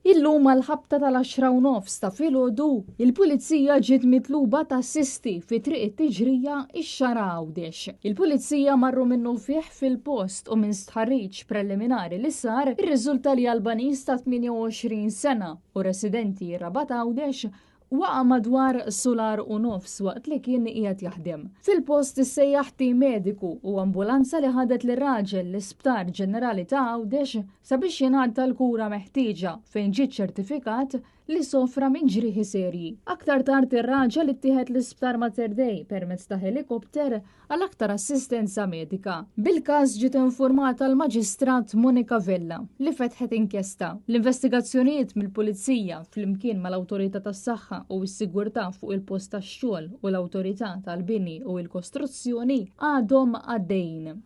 Illum għall-ħabta tal-10:30 ta' filgħodu, il-Pulizija ġiet mitluba tassisti fi Triq it-Tiġrija, ix-Xagħra Għawdex. Il-Pulizija marru minnufih fil-post u minn stħarriġ preliminari li sar, irriżulta li Albaniż ta' 28 sena u residenti Rabat Għawdex Waqa' madwar sular u nofs waqt li kien qiegħed jaħdem. Fil-post issejjaħ tim mediku u ambulanza li ħadet lir-raġel l-Isptar Ġenerali ta' Għawdex sabiex jingħata l-kura meħtieġa fejn ġie ċċertifikat li sofra minn ġrieħi serji. Aktar tard ir-raġel ittieħed l-Isptar Mater Dei permezz ta' ħelikopter għal aktar assistenza medika. Bil-każ ġiet infurmata l-Maġistrat Monica Vella li fetħet inkjesta. L-investigazzjonijiet mill-Pulizija flimkien mal-Awtorità tas-Saħħa u s-Sigurtà fuq il-Post tax-Xogħol u l-Awtorità tal-Bini u l-Kostruzzjoni għadhom għaddejjin.